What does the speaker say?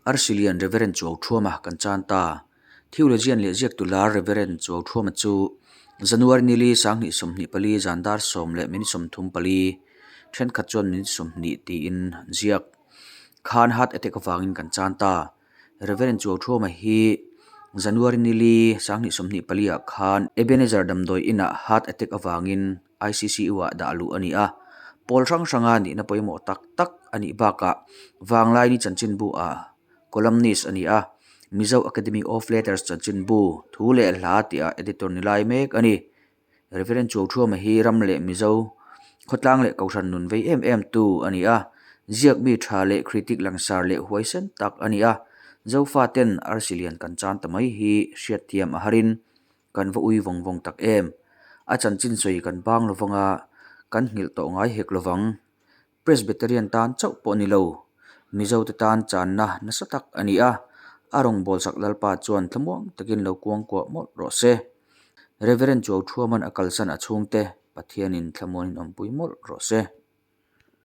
Arsilian Reverend Chuauthuama kan chan ta. Theologian leh ziaktu lar Reverend Chuauthuama chu January nili 2024 zan dar sawm leh minute 34, thenkhat chuan minute 20 tiin an ziak, khan heart attack avangin kan chan ta. Reverend Chuauthuama hi January nili 2024 ah khan Ebenezer damdawi inah heart attack avangin ICCU-ah dah luh a ni a. Pawl hrang hranga nihna pawimawh tak tak a nih bakah Vanglaini chanchinbu-ah columnist a ni a, Mizo Academy of Letters chanchinbu thu leh hla tihah editor ni lai mek a ni. Reverend Chuauthuama hi ram leh Mizo khawtlang leh kohhran nun vei em em tu a ni a, ziak mi tha leh critic langsar leh huaisen tak a ni a, Zofaten arsi lian kan chan ta mai hi hriatthiam a harin Kan va ui vawng vawng tak em? A chanchin sawi kan bang lo vang a, kan nghilh tawh ngai hek lo vang. Presbyterian tan chauh pawh ni lo, Mizote tan channa nasa tak a ni a, a rawngbawlsak Lalpa chuan thlamuang takin lo kuangkuah mawlh rawh se. Reverend Chuauthuaman a kalsan a chhungte Pathianin thlamuanin awmpui mawlh rawh se.